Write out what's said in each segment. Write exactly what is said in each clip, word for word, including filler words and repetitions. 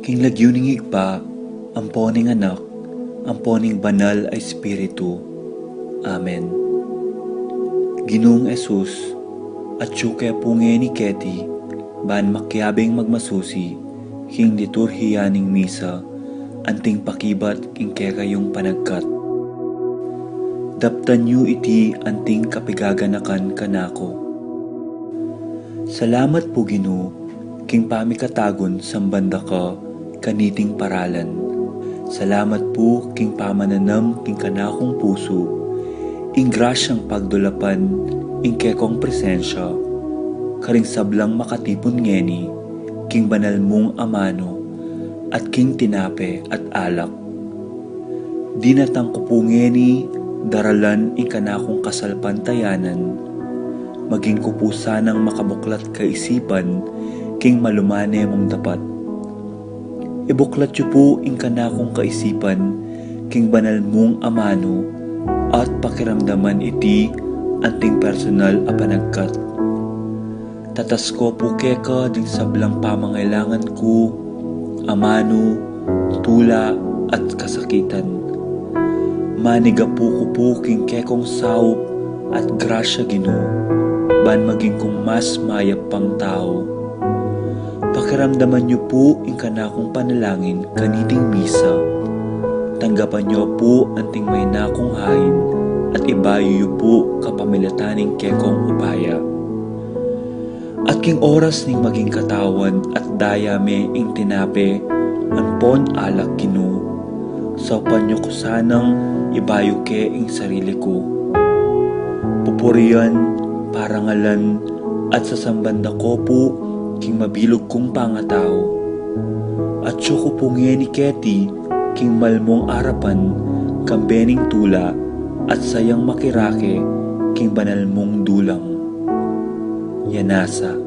King lagyu ning Ibpa, ampo ning Anak, ampo ning Banal a Espiritu. Amen. Ginung Jesus, atyu ke pu ngeni keti, ban makiabing magmasusi king liturhiya ning misa, anting pakibat king kekayung panagkat. Daptan yu iti anting kapigaganakan kanaku. Salamat pu, Ginu, king pamikatagun samban da ka kaniting paralan. Salamat pu king pamananam king kanakung pusu, ing grasyang pagdulapan ing kekong presensya karing sablang makatipun ngeni king banal mung amanu at king tinape at alak. Dinatang ku pu ngeni daralan ing kanakung kasalpantayanan, maging ku pu sanang makabuklat kaisipan king malumane mung dapat. Ibuklat yu pu ing kanakung kaisipan king banal mung amanu at pakiramdaman iti anting personal a panagkat. Tatas ku pu keka ding sablang pamangailangan ku, amanu, tula, at kasakitan. Manigapu ku pu king kekong saup at grasya, Ginu, ban maging kung mas mayap pang tau. Pakiramdaman yu pu ing kanakung panalangin kaniting misa. Tanggapan yu pu anting maina kung hain at ibayu yu pu kapamilatan ning kekong upaya. At king oras ning maging katawan at daya me ing tinape ampon alak, Ginu, saupan yu ku sanang ibayu ke ing sarili ku. Pupurian, parangalan, at sasamban da ku pu king mabilug kung pangatau. Atyu ku pu ngeni keti king malmung arapan kambe ning tula at sayang makirake king banal mung dulang. Yanasa.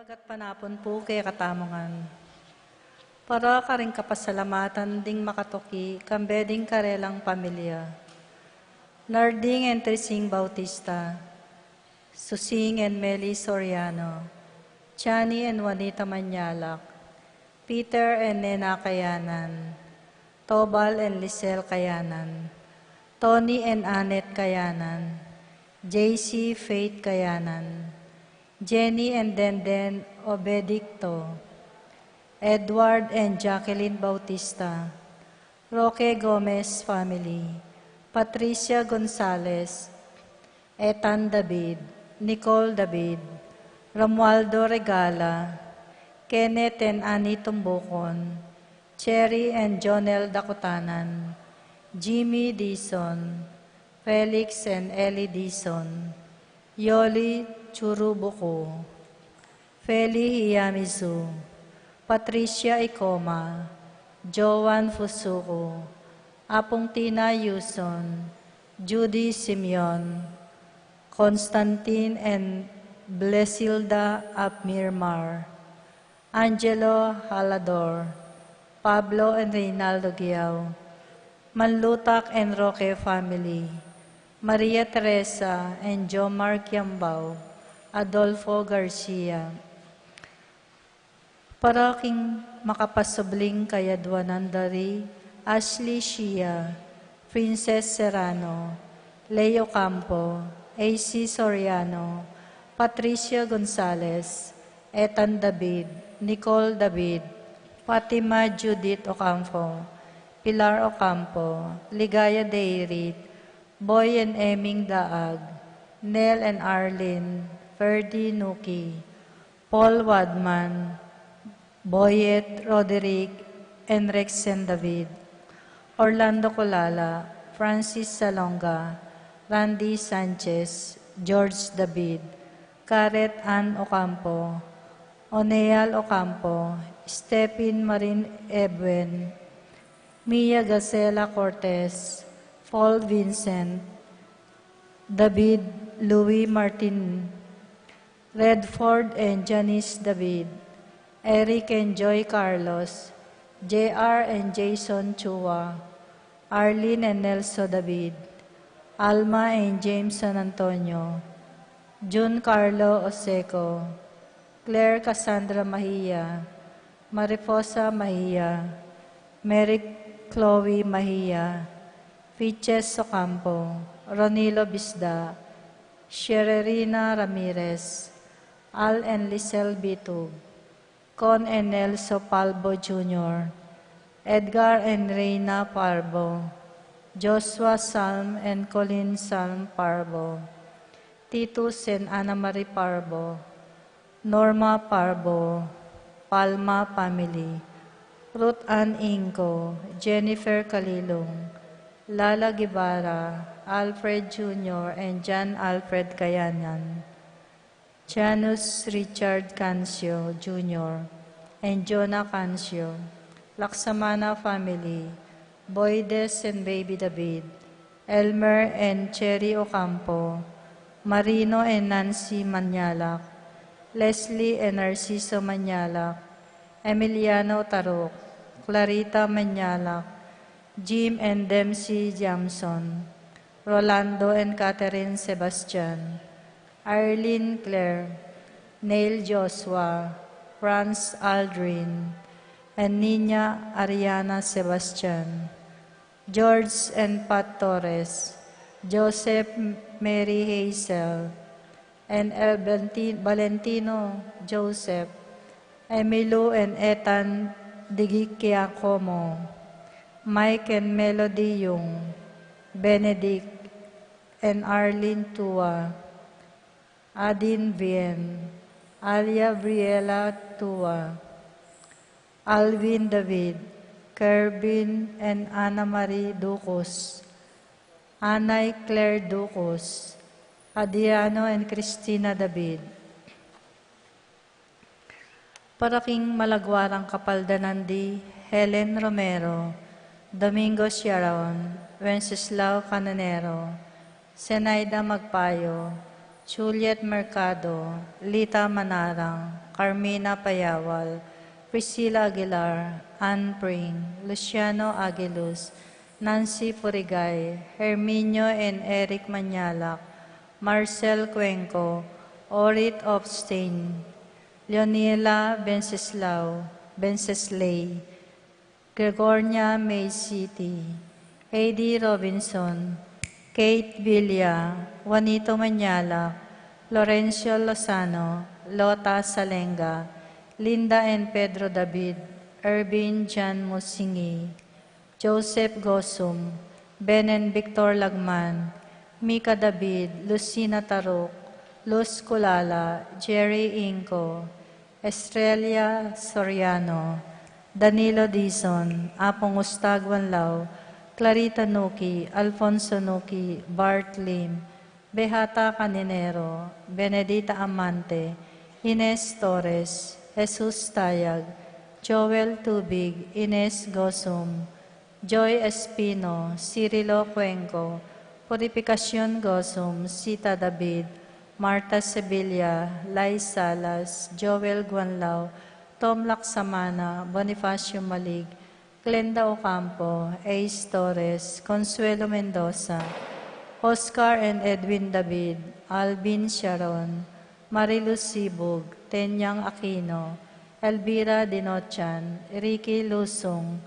Maganang panapun pu kekatamu ngan. Para karing kapasalamatan ding makatuki, kambe ding karelang pamilya. Narding and Trising Bautista, Susing and Meli Soriano, Johnny and Juanita Manyalak, Peter and Nena Kayanan, Tobal and Lisel Kayanan, Tony and Annette Kayanan, J C Faith Kayanan, Jenny and Denden Obedicto, Edward and Jacqueline Bautista, Roque Gomez family, Patricia Gonzalez, Ethan David, Nicole David, Romualdo Regala, Kenneth and Annie Tumbukon, Cherry and Jonel Dakutanan, Jimmy Dizon, Felix and Ellie Dizon, Yoli Churubuku, Feli Hiyamizu, Patricia Icoma, Joan Fusuku, Apung Tina Yuson, Judy Simeon, Constantine and Blesilda Abmirmar, Angelo Halador, Pablo and Reynaldo Guiao, Manlutak and Roque family, Maria Teresa and Jomar Kiambao, Adolfo Garcia. Para king makapasubling kayadwanan da ri Ashley Shia, Princess Serrano, Leo Campo, A C Soriano, Patricia Gonzalez, Ethan David, Nicole David, Fatima Judith Ocampo, Pilar Ocampo, Ligaya Deirit, Boy and Eming Daag, Nel and Arlene, Ferdy Nuki, Paul Wadman, Boyet Roderick, Enrexen David, Orlando Colala, Francis Salonga, Randy Sanchez, George David, Gareth Ann Ocampo, Oneal Ocampo, Stephen Marin Ebuen, Mia Gacela Cortez, Paul Vincent, David Louis Martin, Redford and Janice David, Eric and Joy Carlos, J R and Jason Chua, Arlene and Nelso David, Alma and Jameson Antonio, Jun Carlo Oseco, Claire Cassandra Mahia, Mariposa Mahia, Mary Chloe Mahia, Fiches Ocampo, Ronilo Bisda, Shererina Ramirez, Al and Lisel Bitug, Con and Nelso Palbo Junior, Edgar and Reina Parbo, Joshua Salm and Colin Salm Parbo, Titus and Ana Marie Parbo, Norma Parbo, Palma family, Ruth Ann Inco, Jennifer Kalilong, Lala Guevara, Alfred Junior and John Alfred Kayanan, Janus Richard Cancio Junior and Jonah Cancio, Laksamana family, Boydes and Baby David, Elmer and Cherry Ocampo, Marino and Nancy Manyalak, Leslie and Narciso Manyalak, Emiliano Taruk, Clarita Manyalak, Jim and Dempsey Jamson, Rolando and Catherine Sebastian, Arlene Claire, Neil Joshua, Franz Aldrin, and Nina Ariana Sebastian, George and Pat Torres, Joseph Mary Hazel, and El Valenti-, Valentino Joseph, Emilu and Ethan Digikiacomo, Mike and Melody Yung, Benedict and Arlene Tua, Adin Bien, Alia Briella Tua, Alvin David, Kervin and Ana Marie Ducos, Anay Claire Ducos, Adriano and Christina David. Para king malagwarang kapaldanan di Helen Romero, Domingo Siaron, Wenceslao Cananero, Zenaida Magpayo, Juliet Mercado, Lita Manarang, Carmina Payawal, Priscilla Aguilar, Anne Pring, Luciano Aguiluz, Nancy Purigay, Herminio and Eric Mañalac, Marcel Cuenco, Orit Opstein, Leonila Benceslao, Bencesley, Gregornia May City, A D Robinson, Kate Villa, Juanito Mañala, Florencio Lozano, Lota Salenga, Linda and Pedro David, Ervin Jan Musingi, Joseph Gosum, Ben and Victor Lagman, Mika David, Lucina Taruk, Luz Culala, Jerry Inco, Estrella Soriano, Danilo Dizon, Apong Ustag Wanlaw, Clarita Nuki, Alfonso Nuki, Bart Lim, Behata Caninero, Benedita Amante, Ines Torres, Jesus Tayag, Joel Tubig, Ines Gosum, Joy Espino, Cirilo Cuenco, Purificacion Gosum, Sita David, Martha Sevilla, Lai Salas, Joel Guanlao, Tom Laksamana, Bonifacio Malig, Glenda Ocampo, Ace Torres, Consuelo Mendoza, Oscar and Edwin David, Alvin Sharon, Marilu Sibug, Tenyang Aquino, Elvira Dinochan, Ricky Lusung,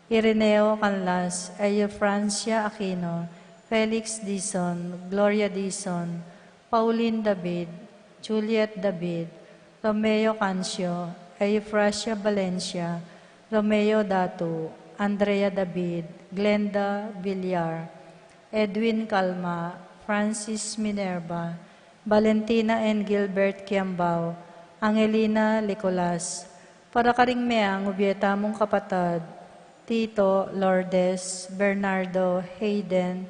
Ireneo Canlas, Eufrancia Aquino, Felix Dizon, Gloria Dizon, Pauline David, Juliet David, Romeo Cancio, Eufrasia Valencia, Romeo Datu, Andrea David, Glenda Villar, Edwin Calma, Francis Minerva, Valentina and Gilbert Kiambao, Angelina Nicolas, para karing meang ubie tamung kapatad, Tito, Lourdes, Bernardo, Hayden,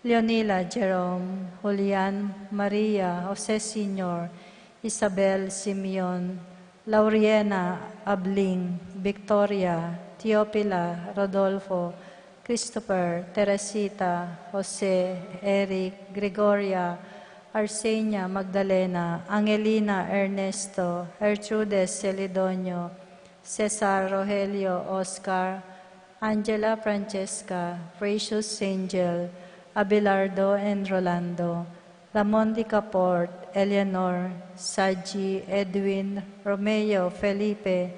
Leonila, Jerome, Julian, Maria, Jose Senior, Isabel, Simeon, Lauriena, Abling, Victoria, Teofila, Rodolfo, Christopher, Teresita, Jose, Eric, Gregoria, Arsenia, Magdalena, Angelina, Ernesto, Gertrudes, Celedonio, Cesar, Rogelio, Oscar, Angela, Francesca, Precious, Angel, Abelardo and Rolando, Ramon Ricaport, Eleanor, Saji, Edwin, Romeo, Felipe,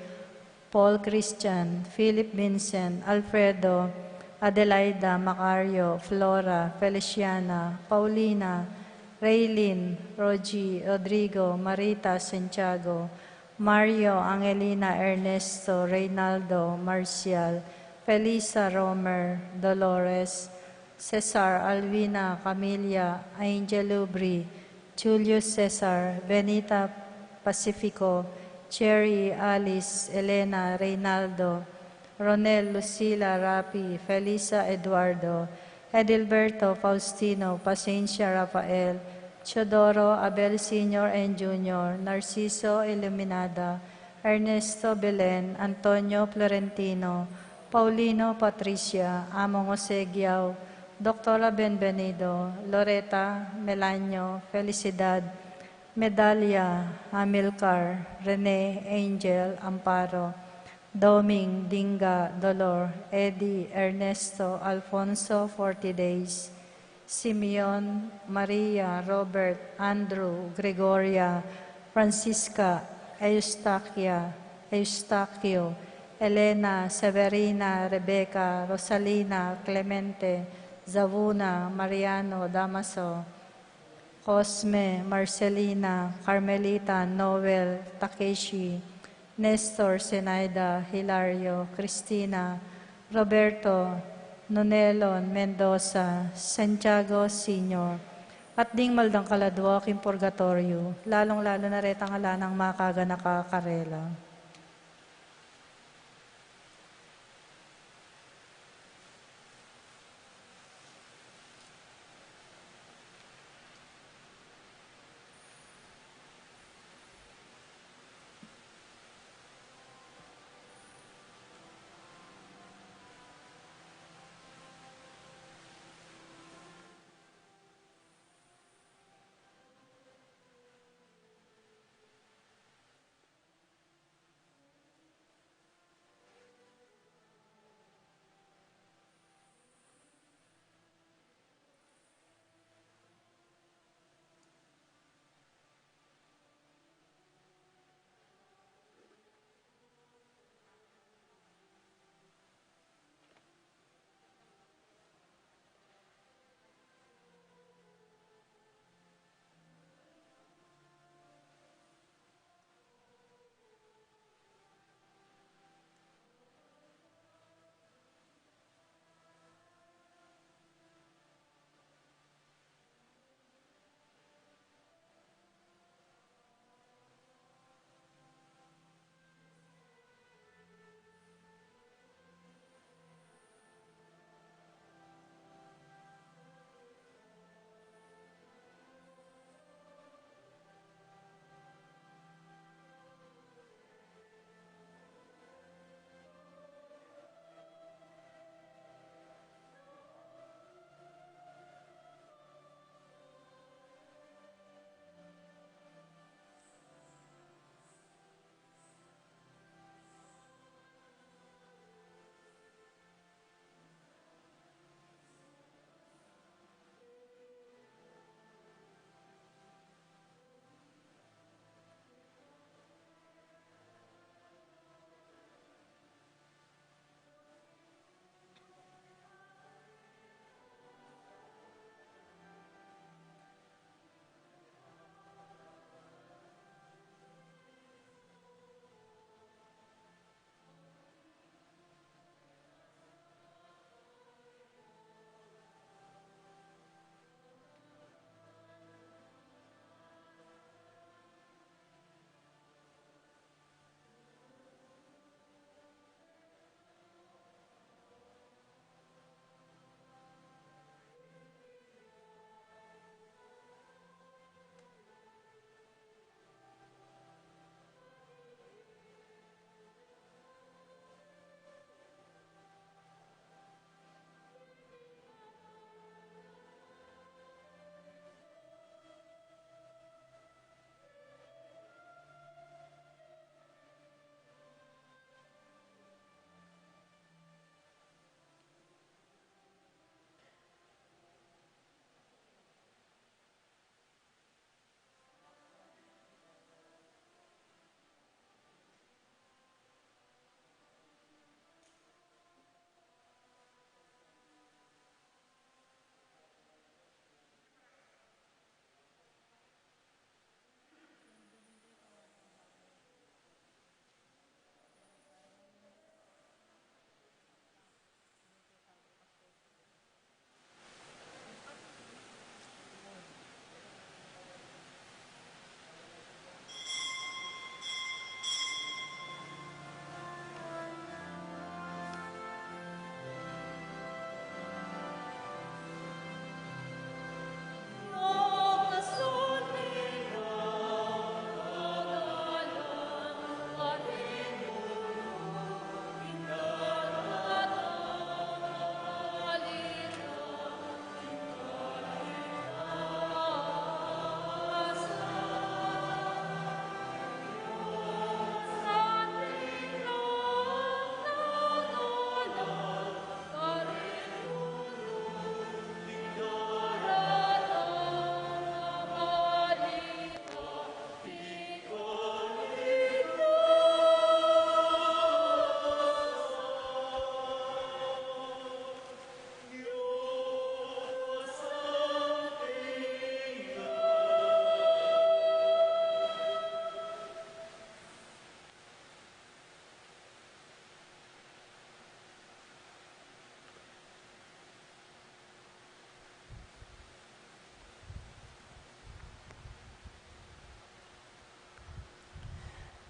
Paul, Christian, Philip, Vincent, Alfredo, Adelaida, Macario, Flora, Feliciana, Paulina, Raylin, Rogie, Rodrigo, Marita, Santiago, Mario, Angelina, Ernesto, Reynaldo, Marcial, Felisa, Romer, Dolores, Cesar, Alvina, Camilla, Angel Ubri, Julius Cesar, Benita, Pacifico, Cherry, Alice, Elena, Reynaldo, Ronel, Lucila, Rapi, Felisa, Eduardo, Edilberto, Faustino, Pasencia, Rafael, Teodoro, Abel Senior and Junior, Narciso, Iluminada, Ernesto, Belen, Antonio, Florentino, Paulino, Patricia, Among Jose Giao, Doktora Benvenido, Loreta, Melanio, Felicidad, Medalia, Amilcar, Rene, Angel, Amparo, Doming, Dinga, Dolor, Eddie, Ernesto, Alfonso, Forty Days, Simeon, Maria, Robert, Andrew, Gregoria, Francisca, Eustaquia, Eustaquio, Elena, Severina, Rebecca, Rosalina, Clemente, Zavuna, Mariano, Damaso, Cosme, Marcelina, Carmelita, Noel, Takeshi, Nestor, Zenaida, Hilario, Cristina, Roberto, Nonelon, Mendoza, Santiago Senior, at ding maldang kaladwa king purgatoryo, lalung-lalu na retang ala nang makaganaka karela.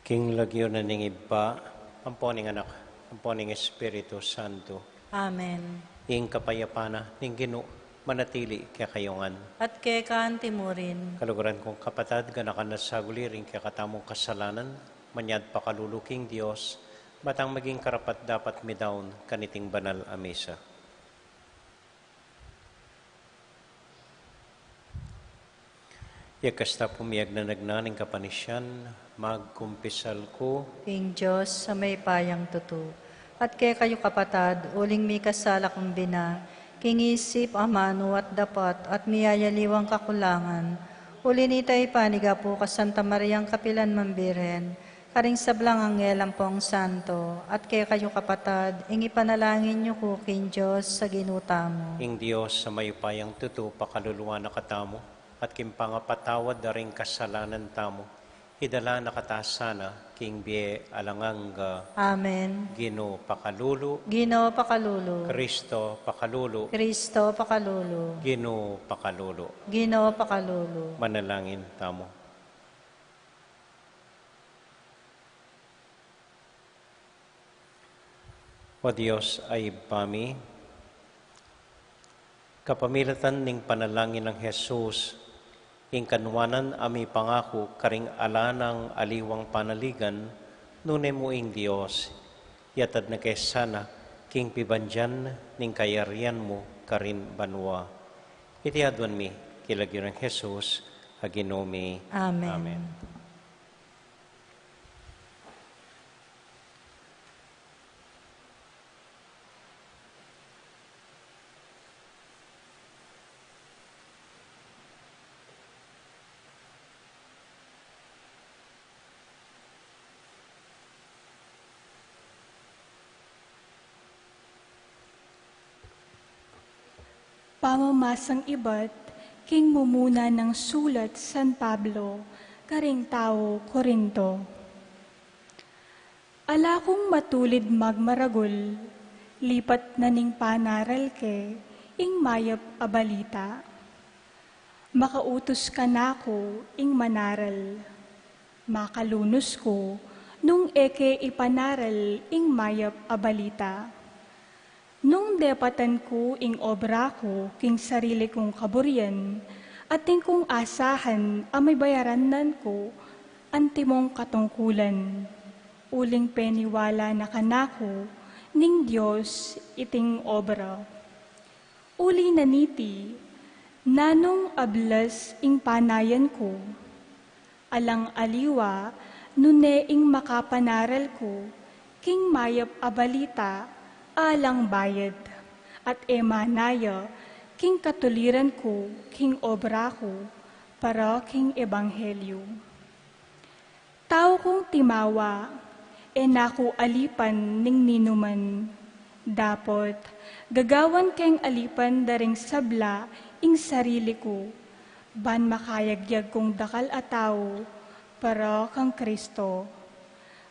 King lagyu na ning Ibpa, ampo ning Anak, ampo ning Espiritu Santo. Amen. Ing kapayapan na ning Ginu manatili kekayu ngan. At keka anti mu rin. Kaluguran kung kapatad, ganakan na saguli ring kekatamung kasalanan, manyad pakalulu king Dios, ba tang maging karapat-dapat midaun kaniting banal a misa. Iyagkas ta pu miyagnanag na ning kapanisian, magkumpisal ku king Dios a mayupayang tutu. At kekayu kapatad, uling mikasala kung bina, king isip, amanu at dapat, at miyayaliwang kakulangan. Uli nita ipanyawad ku kang Santa Mariang kapilan man Birhen, karing sablang anghel ampong santo, at kekayu kapatad, ing ipanalangin yu ku king Dios a Ginu tamu. Ing Dios a mayupayang tutu pakaluluan na katamu, at king pangapatawad da ring kasalanan tamu, idala na kata sana king bie alang angga. Amen. Ginu pakalulu. Ginu pakalulu. Kristo pakalulu. Kristo pakalulu. Ginu pakalulu. Ginu pakalulu. Manalangin tamu. O Dios a Ibpa mi, kapamilatan ning panalangin nang Jesus, ing kanuanan a mipangaku karing ala nang aliwang panaligan, nune mu ing Dios, yatad na ke sana king pibandian ning kayarian mu karin banua. Iti aduan mi king lagyu nang Jesus a Ginu mi. Amen. Amen. Pamamasang ibat king mumuna nang sulat San Pablo karing tau Corinto. Ala kung matulid magmaragul, lipat na ning panaral ke ing mayap a balita. Makautus kanaku ing manaral, makalunus ku nung e ke ipanaral ing mayap a balita. Nung depatan ku ing obra ku king sarili kung kaburian, atin kung asahan a mabayaran na ku antimong katungkulan, uling peniwala na kanaku ning Dios iting obra. Uli na niti, nanung ablas ing panayan ku. Alang aliwa, nune ing makapanaral ku king mayap a balita, alang bayad, at e manaya king katuliran ku king obra ku para king ebanghelyu. Tau kung timawa, e na ku alipan ning ninuman. Dapot, gagawan keng alipan da ring sabla ing sarili ku, ban makayagyag kung dakal a tau para kang Kristo.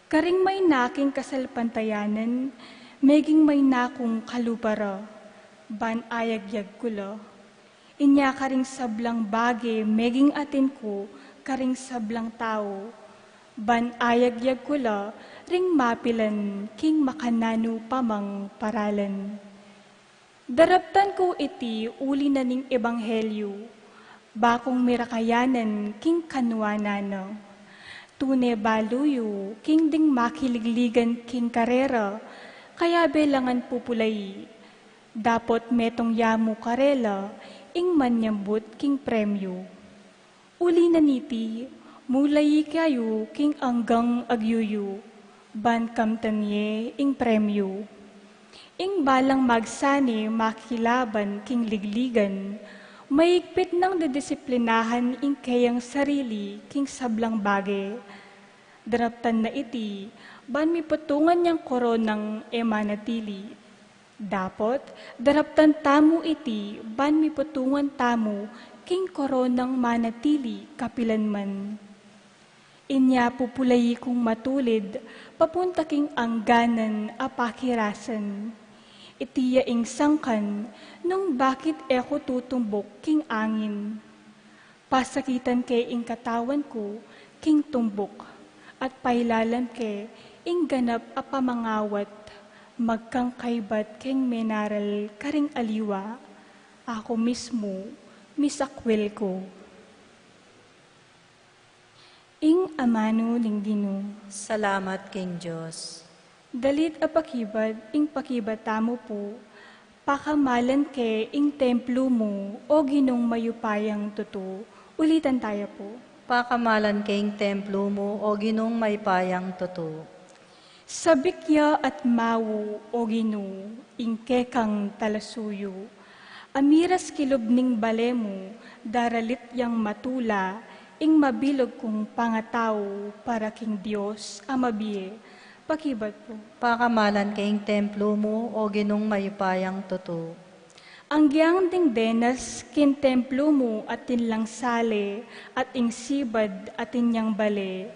Karing maina king kasalpantayanan, meging maina kung kalupa ra, ban ayagyag ku la. Inya karing sablang bage meging atin ku karing sablang tau, ban ayagyag ku la ring mapilan king makananu pa mang paralan. Daraptan ku iti uli na ning ebanghelyu, ba kung mirakayanan king kanuanan na. Tune balu yu king ding makiligligan king karera, kayabe la ngan pupulai. Dapot metung ya mu karela ing manyambut king premyu. Uli na niti, mulayi kayu king anggang agyuyu, ban kamtan ye ing premyu. Ing balang magsani makilaban king ligligan, maigpit nang didisiplinahan ing keyang sarili king sablang bage. Daraptan na iti, ban mipatungan yang koronang e manatili. Dapot, daraptan tamu iti ban mipatungan tamu king koronang manatili kapilan man. Inya pupulayi kung matulid papunta king angganan a pakirasan. Iti ya ing sangkan nung bakit e ku tutumbuk king angin. Pasakitan ke ing katawan ku king tumbuk, At pailalam ke ing ganap a pamangawat, magkang kaybat keng menaral karing aliwa, aku mismu, misakwil ku. Ing amanu ning Ginu. Salamat king Dios. Dalit a pakibat ing pakibat tamu pu, pakamalan ke ing templu mu, o Ginung mayupayang tutu. Ulitan taya pu. Pakamalan ke ing templu mu, o Ginung mayupayang tutu. Sabik ya at mau, o Ginu, ing kekang talasuyu. Amiras kilub ning bale mu, daralit yang matula, ing mabilug kung pangatau para king Dios a mabie. Pakibat pu. Pakamalan ke ing templu mu, o Ginung mayupayang tutu. Anggyang ding denas king templu mu atin lang sale, at ing sibad atin yang bale.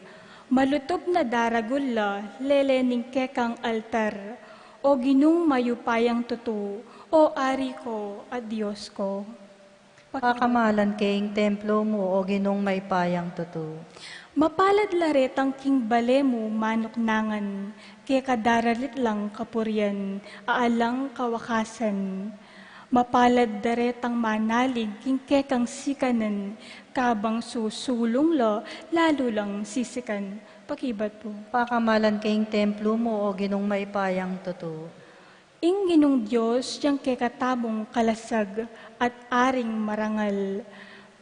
Malutub na daragul la lele ning kekang altar, o Ginung mayupayang tutu, o Ari ko at Dios ko. Pakamalan ke ing templu mu, o Ginung mayupayang tutu. Mapalad la retang king bale mu manuknangan, keka daralit lang kapurian, a alang kawakasan. Mapalad da retang manalig king kekang sikanan, kabang susulung la lalu lang sisikan. Pakibat pu. Pakamalan ke ing templu mu, o Ginung mayupayang tutu. Ing Ginung Dios yang kekatamung kalasag at Aring marangal,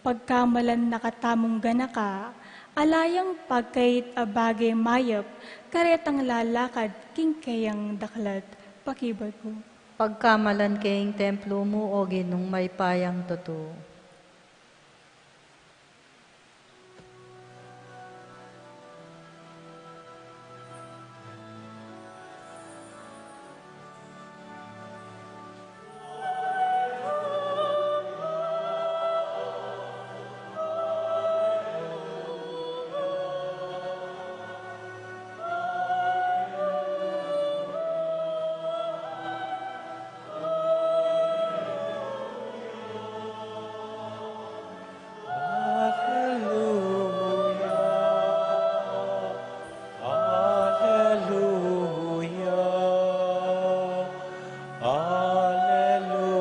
pagkamalan na katamung ganaka, ala yang pagkait a bage mayap, karetang lalakad king keyang daklat. Pakibat pu. Pagkamalan ke ing templu mu, o Ginung mayupayang tutu. Aleluya, aleluya,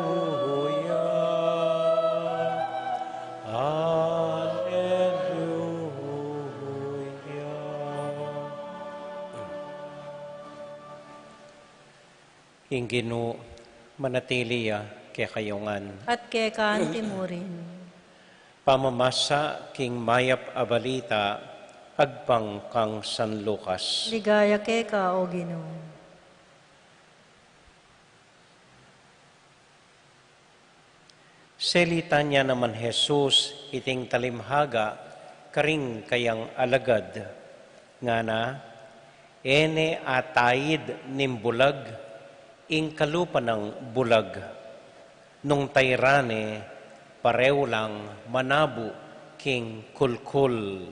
aleluya, aleluya. Ing Ginu manatili ya kekayu ngan. At keka anti mu rin. Pamamasa king mayap a balita agpang kang San Lucas. Ligaya keka, o Ginu. Selitan ya naman Jesus iting talimhaga karing kayang alagad, ngana, e ne ataid ning bulag ing kalupa nang bulag. Nung tairan ne, pareu lang manabu king kulkul.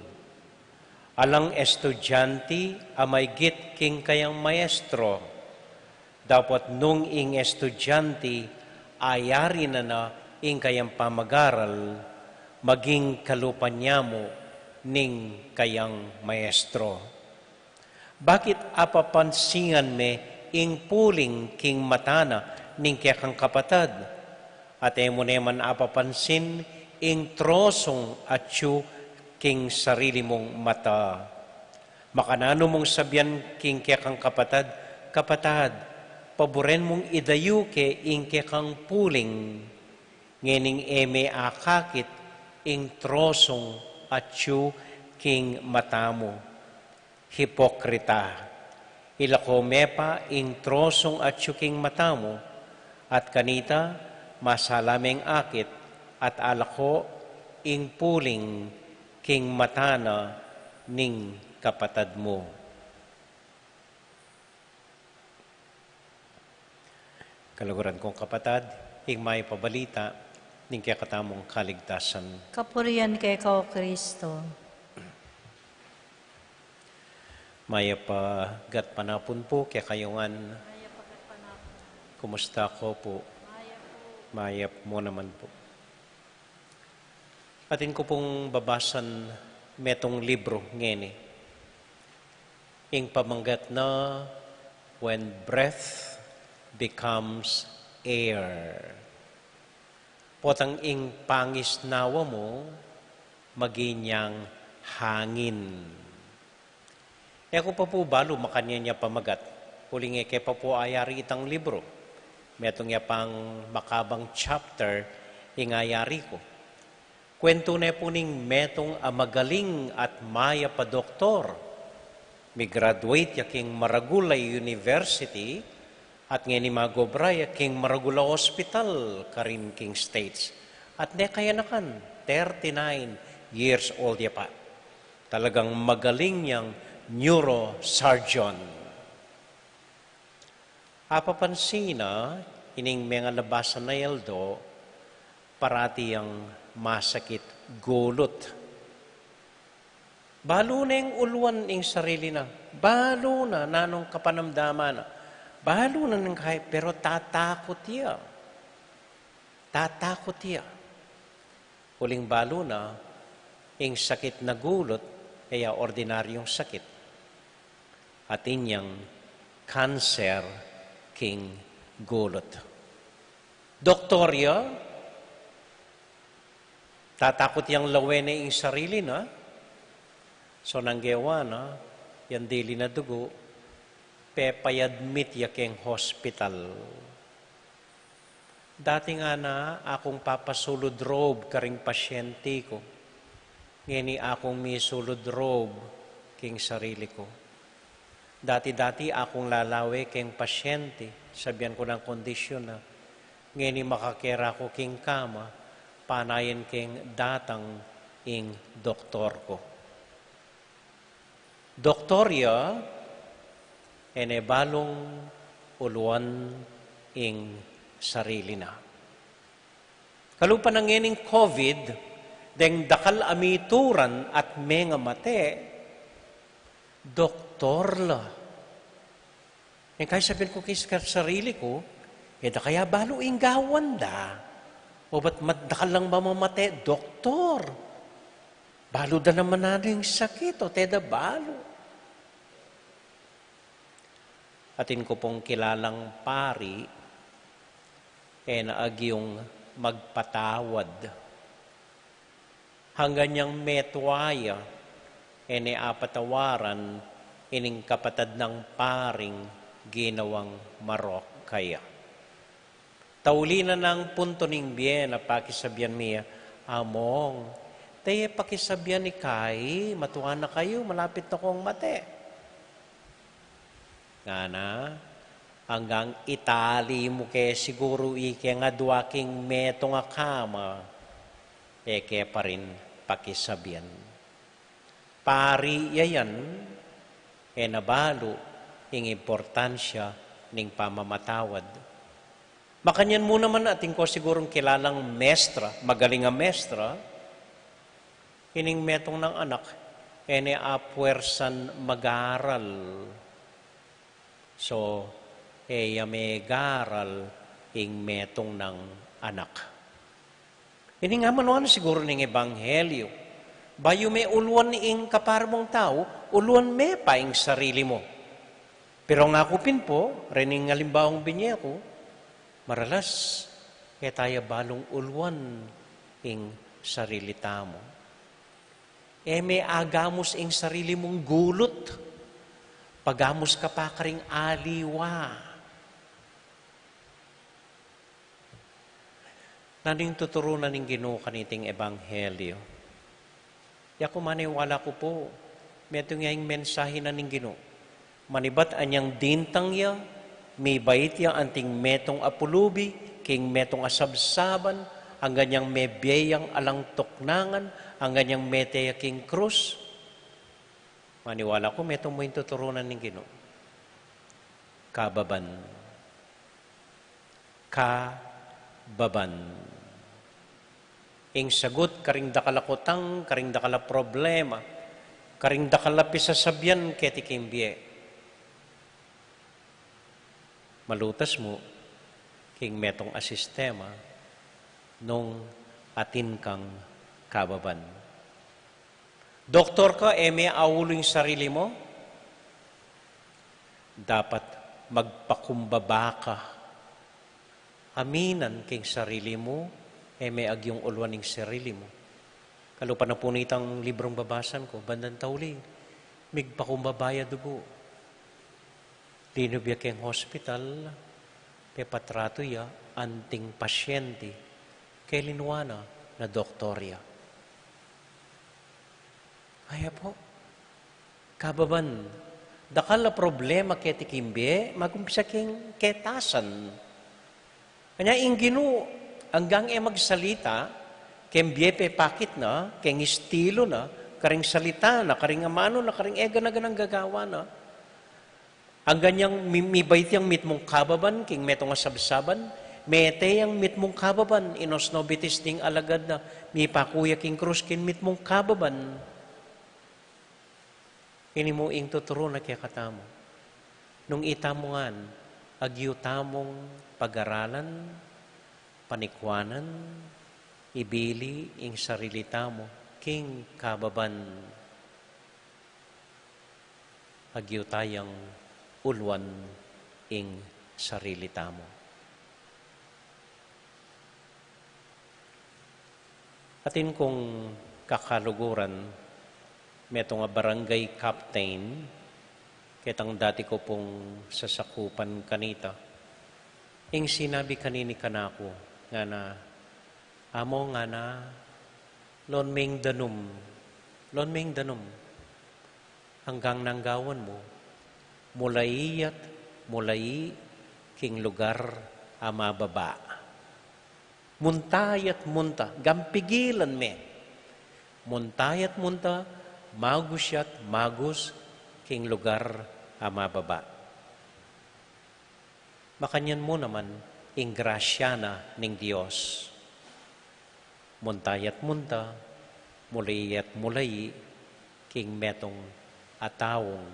Alang estudianti a maigit king kayang maestro. Dapot nung ing estudianti ayari na na ing kayang pamagaral, maging kalupa ne mu ning kayang maestro. Bakit apapansingan me ing puling king mata na ning kekang kapatad, at e mu ne man apapansin ing trosung atyu king sarili mung mata? Makananu mung sabian king kekang kapatad, "Kapatad, paburen mung idayu ke ing kekang puling," ngening e me akakit ing trosung atyu king mata mu? Hipokrita! Ilako me pa ing trosung atyu king mata mu, at kanita masala meng akit at alako ing puling king mata na ning kapatad mu. Kaluguran kung kapatad, ing mayap a balita ning kekatamung kaligtasan. Kapurian keka, o Kristo. Mayap a gatpanapun pu kekayu ngan. Kumusta ko pu? Mayap mu naman pu. Atin ku pung babasan metung libru ngeni. Ing pamagat na, when breath becomes air. Potang ing pangisnawa mu, maging yang hangin. E ku pa pu balu makanyan ya pamagat, uling e ke pa pu ayari itang libru. Metung ya pang makabang chapter ing ayari ku. Kuwentu ne pu ning metung a magaling at mayap a doktor. Mi-graduate ya king maragul a university at ngeni mag-obra ya king maragul a hospital karin king States. At ne kayanakan, thirty-nine years old ya pa. Talagang magaling yang neurosurgeon. Apapansin na, ining mengalabasan a aldo, parati yang masakit gulut. Balu neng uluan ing sarili na. Balu na nanung kapanamdaman na. Balu na neng kaya, pero tatakut ya. Tatakut ya. Uling balu na, ing sakit na gulut, e ya ordinaryung sakit. Atin yang kanser king gulut. Doktor ya, tatakut yang lawen ne ing sarili na. So nang gewa na, yang dili na dugu, pepayadmit ya keng hospital. Dati ngana, akung papasulud robe karing pasyente ku. Ngeni akung misulud robe king sarili ku. Dati-dati akung lalawe keng pasyente, sabian ku nang kondisyun na. Ngeni makakera ku king kama, panayan keng datang ing doktor ku. Doktor ya, e ne balung uluan ing sarili na. Kalupa na ngening COVID, deng dakal a mituran at mengamate, doktor la. Ing kaya sabian ku king sarili ku, e da kaya balu ing gawan da? O bat mat-, dakal lang mamamate, doktor? Balu da naman nanu ing sakit, o te da balu? Atin ku pung kilalang pari, e na agyung magpatawad. Hanggang yang metua ya, e ne apatawaran ining kapatad nang paring ginawang marok kaya. Tauli na nang punto ning bie na pakisabian mi ya, "Among, te ye pakisabian i Kai, matua na kayu, malapit na kong mate." Ngana, anggang itali mu ke siguru ike nga dua king metung a kama, e ke pa rin pakisabian. Pari ya yan, e na balu ing importansya ning pamamatawad. Makanyan mu naman atin ko sigurung kilalang mestra, magaling a mestra, ining metung nang anak, e ne apuersan mag-aral. So, e ya megaral ing metung nang anak. Ini nga manuan siguru ning ebanghelyo. Bayu me uluan ing kapari mung tau, uluan me pa ing sarili mu. Pero ngaku pin pu, rening alimbawang binye ku, maralas, e taya balung uluan ing sarili tamu. E me agamus ing sarili mung gulut, pagamus ka pa karing aliwa. Nanu ing tuturu na ning Ginu kaniting ebanghelyo? Yaku maniwala ku pu, metung ya ing mensahe na ning Ginu. Manibat anyang dintang ya, mibait ya anting metung a pulubi, king metung a sabsaban, anggang yang mebie yang alang tuknangan, anggang yang mete ya king krus. Maniwala ku metung mu ing tuturu na ning Ginu. Kababan. Kababan. Ing sagut karing dakal a kutang, karing dakal a problema, karing dakal a pisasabian keti king bie. Malutas mu king metung a sistema nung atin kang kababan. Doktor ka, e me aulu ing sarili mu? Dapat magpakumbaba ka. Aminan king sarili mu, e me agyung uluan ing sarili mu. Kalupa na pu nitang librung babasan ku, bandang tauli, migpakumbaba ya dugu. Linub ya king hospital, pepatratu ya anting pasyente, kelinua na na doktor ya. Aya pu, kababan, dakal a problema keti king bie, magumpisa king ketasan. Kanya ing Ginu, anggang e magsalita, king bie pepakit na, king estilo na, karing salita na, karing amanu na, karing e gana-ganang gagawan na. Anggang yang mi-, mibait yang mitmung kababan, king metung a sabsaban, mete yang mitmung kababan, inosno bitis ding alagad na, mipaku ya king krus king mitmung kababan. Ini mu ing tuturu na kekatamu. Nung itamu ngan, agyu tamung pagaralan, panikuanan, ibili ing sarili tamu, king kababan. Agyu tayang uluan ing sarili tamu. Atin kung kakaluguran, metung a barangay captain, ketang dati ku pung sasakupan kanita. Ing sinabi kanini kanaku, ngana, "Amo," ngana, "loan meng danum, loan meng danum. Anggang nang gawan mu, mulai at mulai king lugar a mababa. Munta at munta, gampigilan me. Munta at munta, magus at magus king lugar a mababa." Makanyan mu naman ing grasya na ning Dios. Munta at munta, mulai at mulai, king metung a taung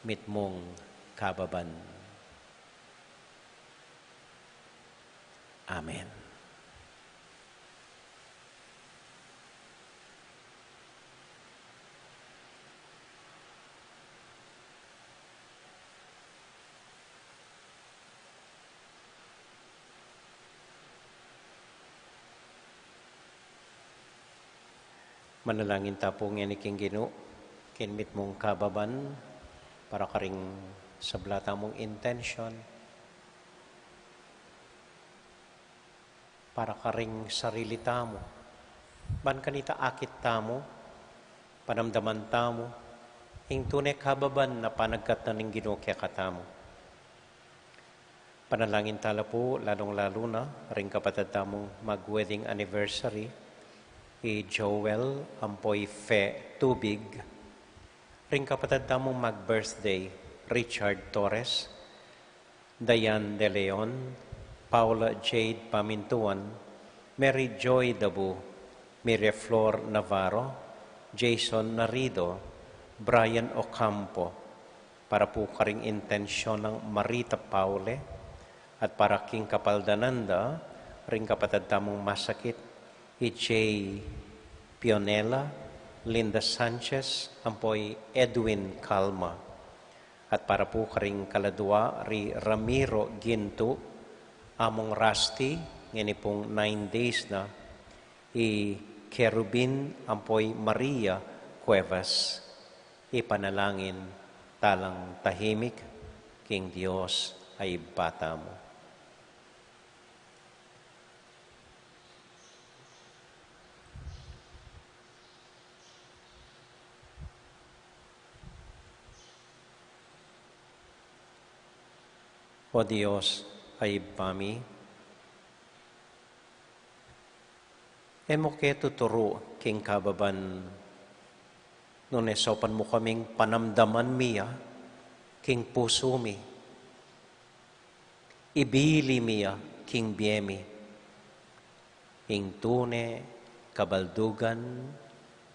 mitmung kababan. Amen. Manalangin ta pu ngeni king Ginu, king mitmung kababan, para karing sabla tamung intention, para karing sarili tamu. Ban kanita akit tamu, panamdaman tamu, ing tune kababan a panagkat na ning Ginu kekatamu. Panalangin ta la pu, lalung-lalu na, ring kapatad tamung mag-wedding anniversary, i Joel ampo i Fe Tubig, ring kapatad tamung mag-birthday, Richard Torres, Diane De Leon, Paula Jade Pamintuan, Mary Joy Dabu, Mire Flor Navarro, Jason Narido, Brian Ocampo, para pu karing intensyon nang Marita Paule, at para king kapaldanan da, ring kapatad tamung masakit, i Jay Pionela, Linda Sanchez, ampo i Edwin Calma. At para pu karing kaladua, ri Ramiro Gintu, Among Rusty, ngeni pung nine days na, i Kerubin ampo i Maria Cuevas. Ipanalangin ta lang tahimik king Dios a Ibpa tamu. O Dios a Ibpa mi, e mu ke tuturu king kababan, nune saupan mu kaming panamdaman mi ya king pusu mi, ibili mi ya king bie mi. Ing tune kabaldugan,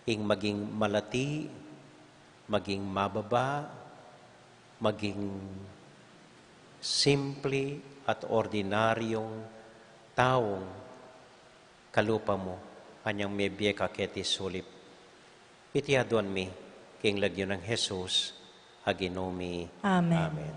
ing maging malati, maging mababa, maging simple at ordinaryong taung kalupa mu, anyang mebie ka keti sulip. Iti aduan mi king lagyu nang Jesus a Ginu mi. Amen. Amen.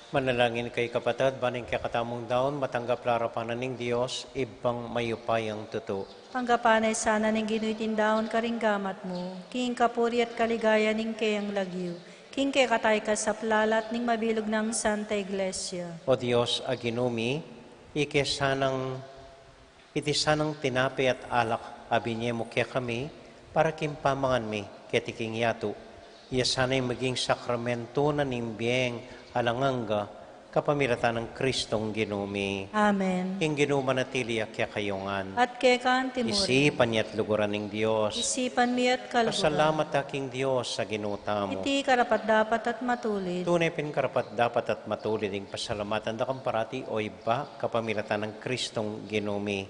Manalangin kayu, kapatad, ban ing kekatamung daun matanggap la arapan na ning Dios, Ibpang mayupayang tutu. Tanggapan na sana ning Ginu iting daun karing gamat mu, king kapurian at kaligayan ning keyang lagyu, king kekatang kasaplalan at ning mabilug nang Santa Iglesia. O Dios a Ginu mi, ike sanang Iti sanang tinape at alak a binie mu kekami para king pamangan mi keti king yatu. Iya sana ing maging sakramentu na ning bie alang angga, kapamilatan nang Kristong Ginu mi. Amen. Ing Ginu manatili ya kekayu ngan. At keka antimurin. Isipan ya at luguran ning Dios. Isipan mi at kaluguran. Pasalamat ta king Dios a Ginu tamu. Iti karapat-dapat at matulid. Tune pin karapat-dapat at matulid ing pasalamatan da kang parati, O Ibpa, kapamilatan nang Kristong Ginu mi.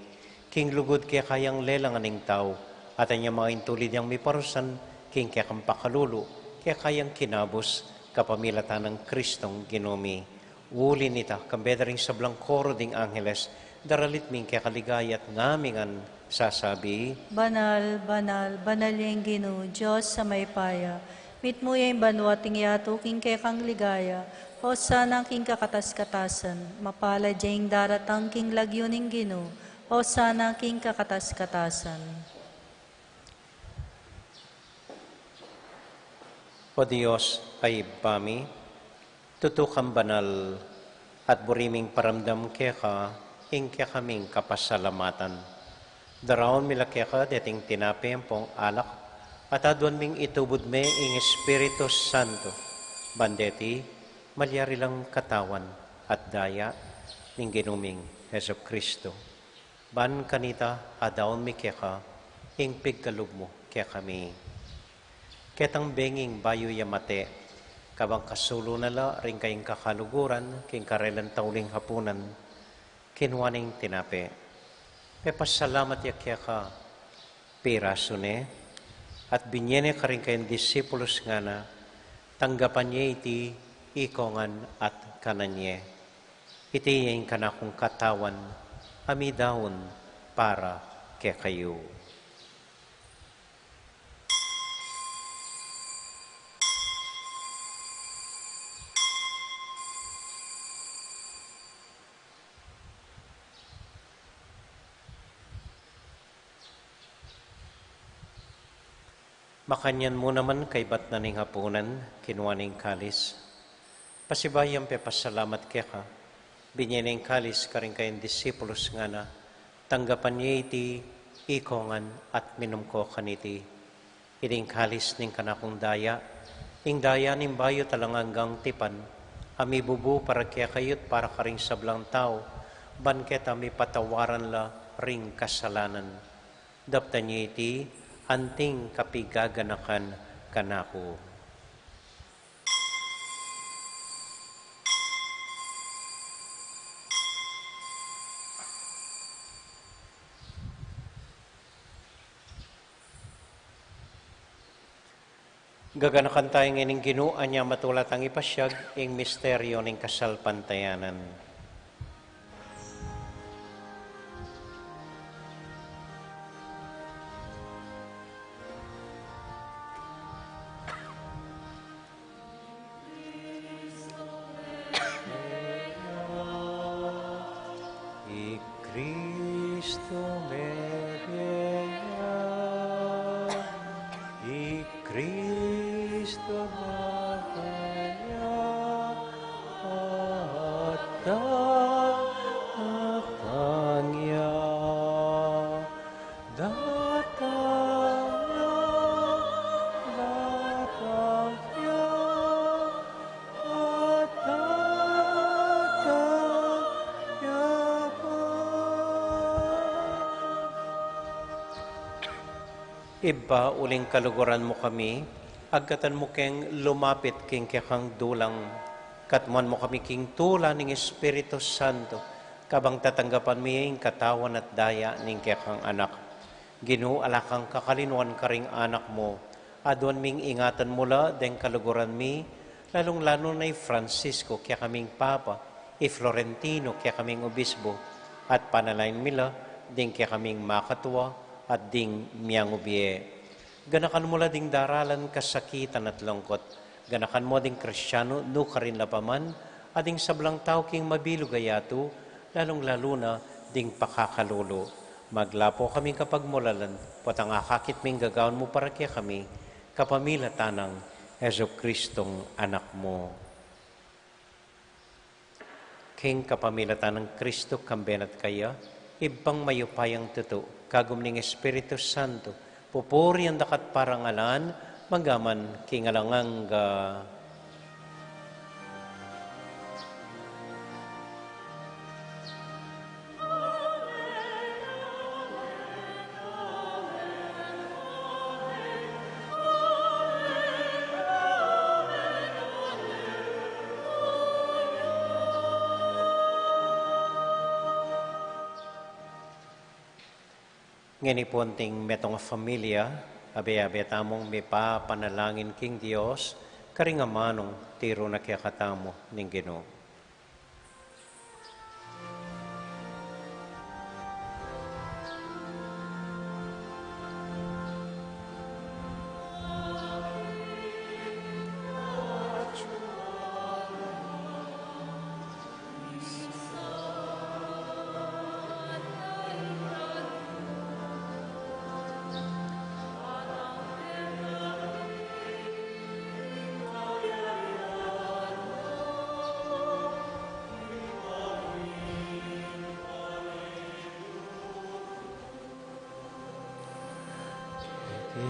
King lugud keka yang lelangan ing tau, at anya maintulid yang miparusan king kekang pakalulu, keka yang kinabus, kapamilatan nang Kristong Ginu mi. Uli nita, kambe da ring sablang koro ding angeles, daralit mi ing keka ligaya at ngami ngan sasabi: Banal, banal, banal ya ing Ginu, Dios a mayupaya. Mitmu ya ing banua at ing yatu king kekang ligaya. Hosana king kakatas-katasan. Mapalad ya ing daratang king lagyu ning Ginu. Hosana king kakatas-katasan. O Dios a Ibpa mi, tutu kang banal, at buri ming paramdam keka ing kekaming kapasalamatan. Daraun mi la keka deting tinape ampong alak, at aduan ming itubud me ing Espiritu Santo, ban deti malyari lang katawan at daya ning Ginu ming Jesucristo. Ban kanita adaun mi keka ing pigkalub mu kekami. Ketang benging bayu ya mate, kabang kasulu na la ring kayang kakaluguran king karelang tauling hapunan, kinua ne ing tinape, pepasalamat ya keka, pirasu ne, at binie ne karing kayang disipulus, ngana: Tanggapan ye iti ikongan at kanan ye. Iti ya ing kanakung katawan a midaun para kekayu. Makanyan mu naman kaybat na ning hapunan, kinua ne ing kalis, pasibayu yang pepasalamat keka, binie ne ing kalis karing kayang disipulus, ngana: Tanggapan ye iti ikongan at minum ko kaniti. Iti ing kalis ning kanakung daya, ing daya ning bayu at alang anggang tipan, a mibubu para kekayu't para karing sablang tau, ban keta mipatawaran la ring kasalanan. Daptan ye iti anting kapigaganakan kanaku. Gaganakan taya ngeni ing Ginu, anya matula tang ipasiag ing misteryu ning kasalpantayanan. I Kristu mebie ya, i Kristu mebie ya, at datang ya, datang ya, datang ya. Ibpa, uling kaluguran mu kami, agkatan mu keng lumapit king kekang dulang, katmuan mu kami king tula ning Espiritu Santo, kabang tatanggapan mi ing katawan at daya ning kekang Anak. Ginu, ala kang kakalinuan karing anak mu, aduan ming ingatan mu la deng kaluguran mi, lalung-lalu na i Francisco, kekaming Papa, i Florentino, kekaming Obispo, at panalangin mi la ding kekaming makatua at ding miangubie. Ganakan mu la ding daralan kasakitan at lungkut. Ganakan mu ding Kristiano, nukarin la pa man, At ding sablang tau king mabilug a yatu, lalung-lalu na ding pakakalulu. Maglapo kaming kapagmulalan, potang akakit ming gagawan mu para kekami, kapamilatan nang Jesucristong Anak mu. King kapamilatan nang Kristo, kambe na at kaya, Ibpang mayupayang tutu, kagum ning Espiritu Santo, pupurian daka at parangalan, manggaman king alang angga. Ngeni pu anting metung a familia, abe-abe tamung mipapanalangin king Dios, karing amanung tiru na kekatamu ning Ginu.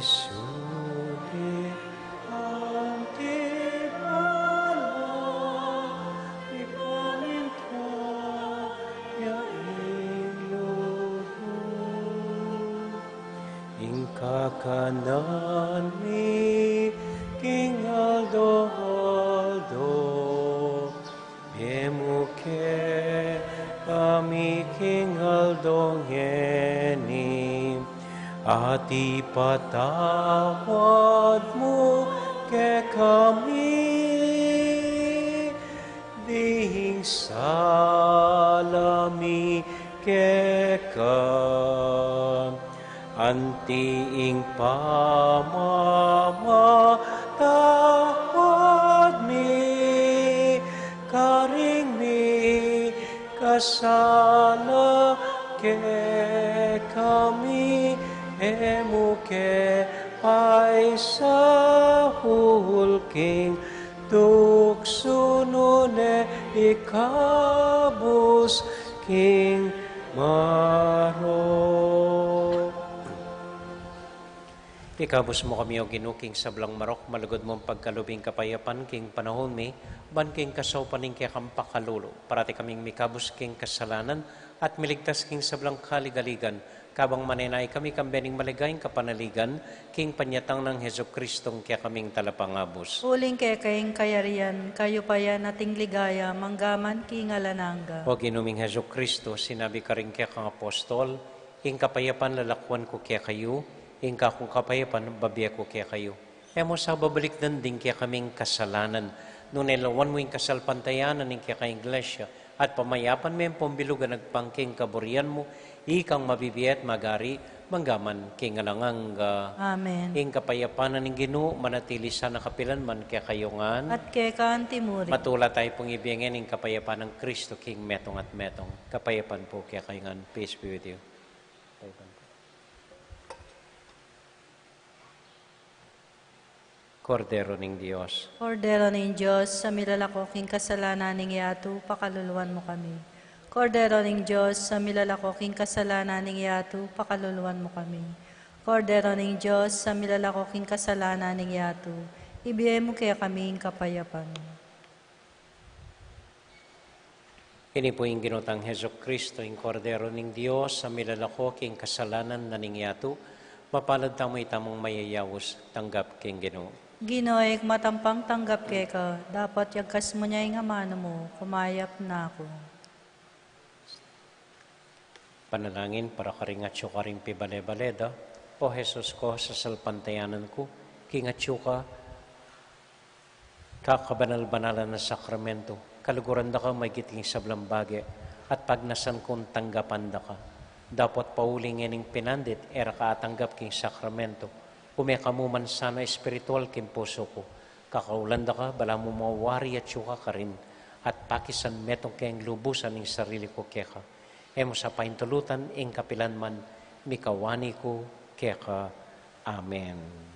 Isubi anti bala, ipaminta ya ing lugud. Ing kakanan mi king aldo-aldo, ibie mu kekami king aldo ngeni, at ipatawad mu kekami ding sala mi keka, anti ing pamamatawad mi karing mikasala kekami, e mu ke paisaul king tuksu, nune ikabus king marok. Ikabus mu kami, O Ginu, king sablang marok, malugud mung pagkalub ing kapayapan king panaun mi, ban king kasaupan ning kekang pakalulu, parati kaming mikabus king kasalanan, at miligtas king sablang kaligaligan, kabang manenaya kami kambe ning maligayang kapanaligan, king panyatang nang Jesucristong kekaming Talapangabus. Uling keka ing kayarian, kayupayan, at ing ligaya, manggaman king alang angga. O Ginu ming Jesucristo, sinabi karing kekang apostol, Ing kapayapan lalakuan ku kekayu, ing kakung kapayapan bibie ku kekayu. E mu sa babalikdan ding kekaming kasalanan, nune lawan mu ing kasalpantayanan ning kekang Iglesia, at pamayapan me ampong bilug a agpang king kaburian mu, ikang mabibie at magari, manggaman king alang angga. Amen. Ing kapayapan na ning Ginu, manatili sana kapilan man kekayu ngan. At keka anti murin. Matula tayu pung ibie ngeni ing kapayapan nang Kristo king metung at metung. Kapayapan pu kekayu ngan. Peace be with you. Kapayapan pu. Kordero ning Dios. Kordero ning Dios, a milalako king kasalanan ning yatu, pakaluluan mu kami. Kordero ning Dios, a milalako king kasalanan ning yatu, pakaluluan mu kami. Kordero ning Dios, a milalako king kasalanan ning yatu, ibie mu kekami ing kapayapan. Ini pu ing Ginu tang Jesucristo, ing Kordero ning Dios, a milalako king kasalanan na ning yatu. Mapalad tamu itamung mayayaus, tanggap king Ginu. Ginu, e ku matampang tanggap keka, dapot yagkas mu ne ing amanu mu, kumayap na ku. Panalangin para karing atyu karing pibale-bale da. O Jesus ku, sasalpantayanan ku, king atyu ka, kakabanal-banalan a sakramento, kaluguran da ka maigit king sablang bage, at pagnasan kung tanggapan da ka. Dapot pauli ngening pinandit, e ra ka atanggap king sakramento, ume ka mu man sana espiritual king pusu ku. Kakaulan da ka, balamu mawari atyu ka karin, at Pakisan metung keng lubusan ing sarili ku keka. E mu sa paintulutan ing kapilan man mikawani ku keka. Amen.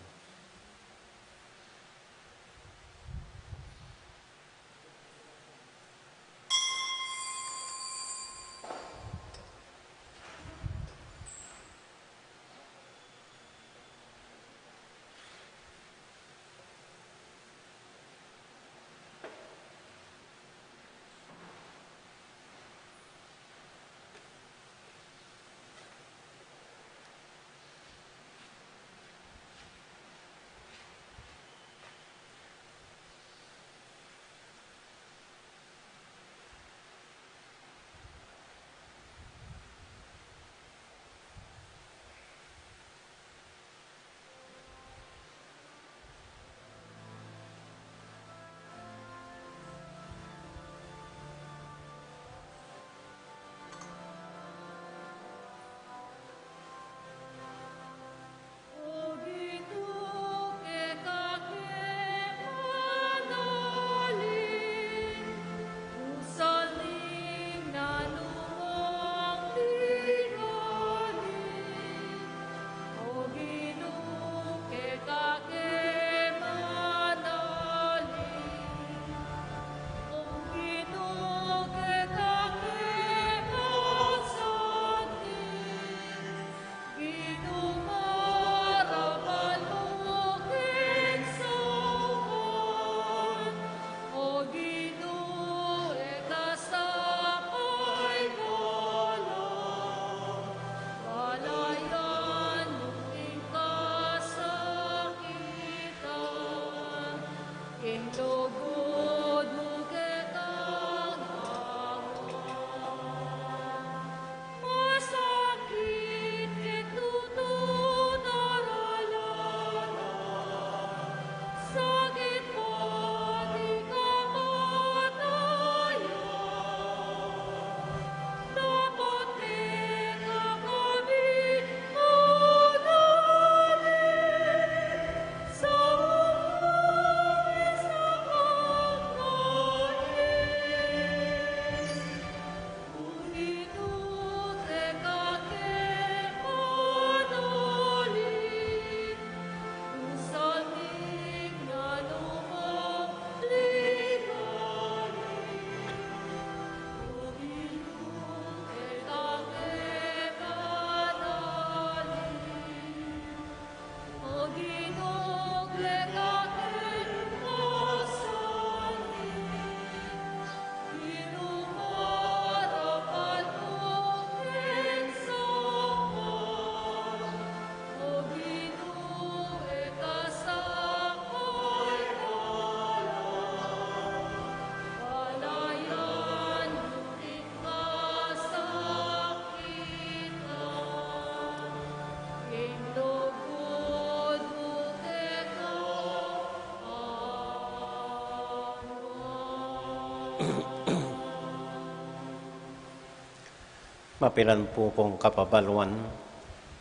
Mapilan pu kung kapabaluan,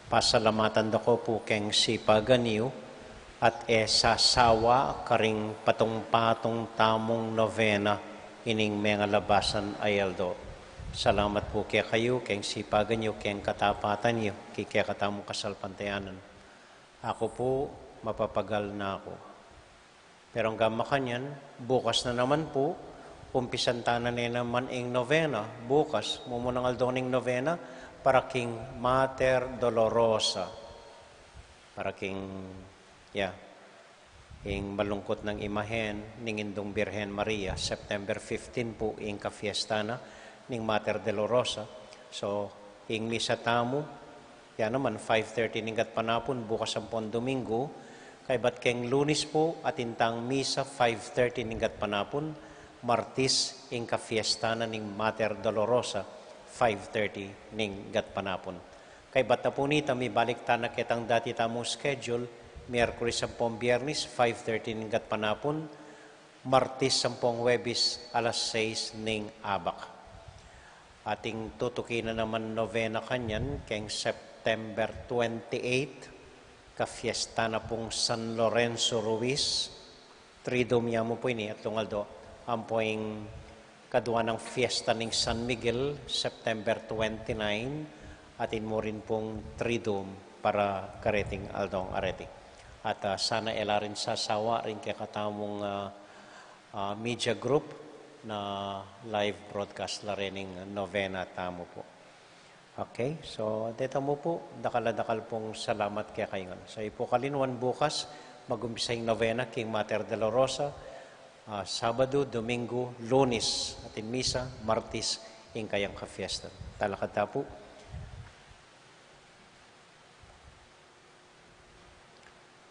pasalamatan da ko pu keng sipagan yu at e sasawa karing patung-patung tamung novena ining mengalabasan a aldo. Salamat pu kekayu keng sipagan yu keng katapatan yu kekatamu kasalpantayanan. Aku pu, mapapagal na ku. Pero anggang makanyan, bukas na naman pu, umpisan ta na ne naman ing novena. Bukas, mumunang aldo ning novena, para king Mater Dolorosa. Para king, ya, ing malungkut nang imahen ning Indung Birhen Maria, September fifteen pu, ing kafiesta na ning Mater Dolorosa. So, ing misa tamu, ya naman, five thirty ning gatpanapun, bukas ampong Domingo, kaybat keng Lunes pu, atin tang misa, five thirty ning gatpanapun, Martis, ing kafiesta na ning Mater Dolorosa, five thirty ning gatpanapun. Kaybat na pu nita, mibalik ta na ketang dati tamung schedule, Miyerkules ampong Biernes, five thirty ning gatpanapun, Martis ampong Huwebes, alas sais ning abak. Atin tutuki na naman novena kanyan keng September twenty-eight, kafiesta na pung San Lorenzo Ruiz, Triduum ya mu pu ini, atlung aldo, ampo ing Kadua nang fiesta ning San Miguel, September twenty-nine, atin mu rin pung Triduum para kareting aldong areti. At, ah, sana e la rin sasawa ring kekatamung, ah, ah, media group na live broadcast la rin ing novena tamu pu. Okay, so deta mu pu, dakal a dakal pung salamat kekayu ngan. So, ipu kalinwan bukas, mag-umpisa ing novena king Mater Dolorosa, ah, Sabado, Domingo, Lunes, atin misa, Martes, ing kayang kafiesta. Talakad ta pu.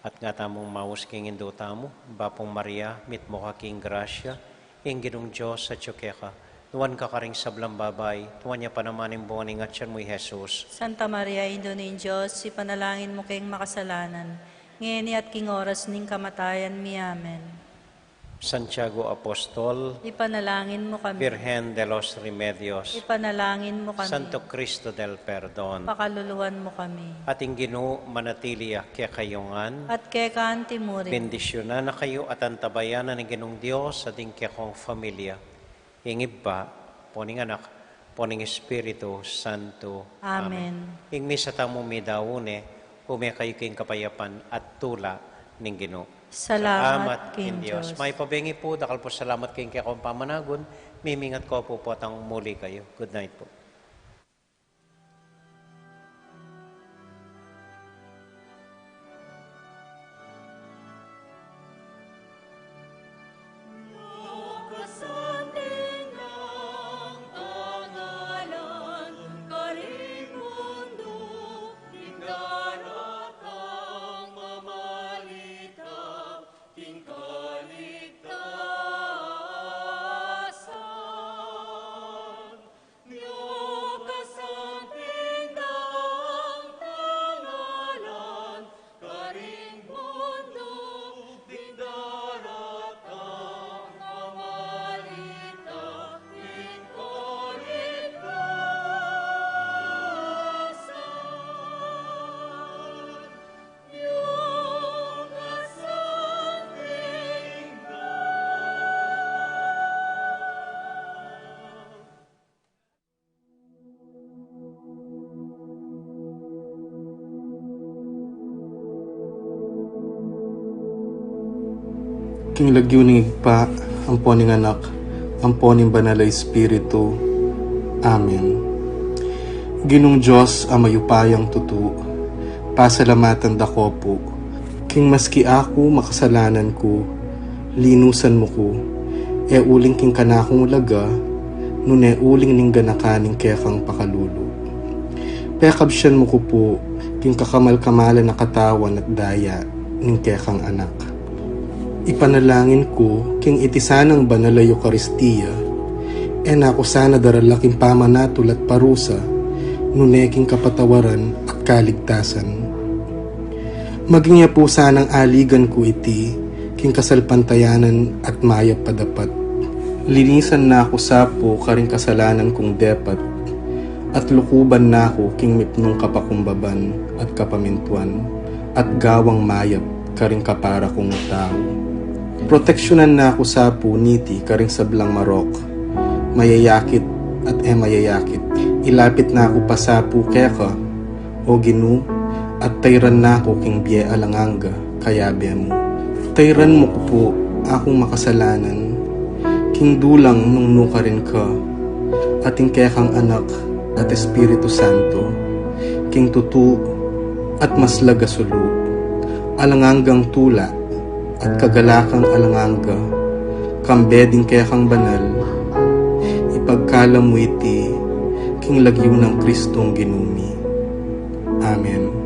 At nga tamung maus king Indu tamu, Bapu Maria, mitmu ka king grasya, ing Ginung Dios atyu keka, nuan ka karing sablang babai, nuan ya pa naman ing bunga ning atyan mu, i Jesus. Santa Maria, Indu ning Dios, ipanalangin mu keng makasalanan, ngeni at king oras ning kamatayan mi. Amen. Santiago Apostol, ipanalangin mu kami. Virgen de los Remedios, ipanalangin mu kami. Santo Cristo del Perdon, pakaluluan mu kami. At ing Ginu manatili ya kekayu ngan. At keka anti mu rin. Bendisyunan na kayu at antabayanan ning Ginung Dios at ing kekong familia. Ing Ibpa, ampo ning Anak, ampo ning Espiritu Santo. Amen. Amen. Ing misa tamu midaun ne, ume kayu king kapayapan at tula ning Ginu. Salamat king Dios. Mayap a bengi pu, dakal pung salamat king kekong pamanagun, mimingat ko pu potang muli kayu. Good night pu. King lagyu ning Ibpa, ampo ning Anak, ampo ning Banal a Espiritu. Amen. Ginung Dios a mayupayang tutu, pasalamatan da ko pu, king maski aku makasalanan ku, linusan mu ku, e uling king kanakung ulaga, nune uling ning ganakan ning kekang pakalulu. Pekabsian mu ku pu, king kakamal-kamalan a katawan at daya ning kekang Anak. Ipanalangin ku, king iti sanang banal a Eukaristia, e na ku sana darala king pamanatul at parusa, nune king kapatawaran at kaligtasan. Maging ya pu sanang aligan ku iti, king kasalpantayanan at mayap a dapat. Linisan na ku sa pu karing kasalanan kung depat, at lukuban na ku king mipnung kapakumbaban at kapamintuan, at gawang mayap karing kapara kung tau. Proteksyunan na ku sa pu niti karing sablang marok, mayayakit at e mayayakit. Ilapit na ku pa sa pu keka, O Ginu, at tayran na ku king bie alang angga, kayabe mu. Tayran mu ku pu akung makasalanan, king dulang nung nukarin ka, at ing kekang Anak at Espiritu Santo, king tutu at maslag a sulu, alang anggang tula, at kagalakan alang angga, kambe ding kekang banal, ipagkalub mu iti, king lagyu nang Kristong Ginu mi. Amen.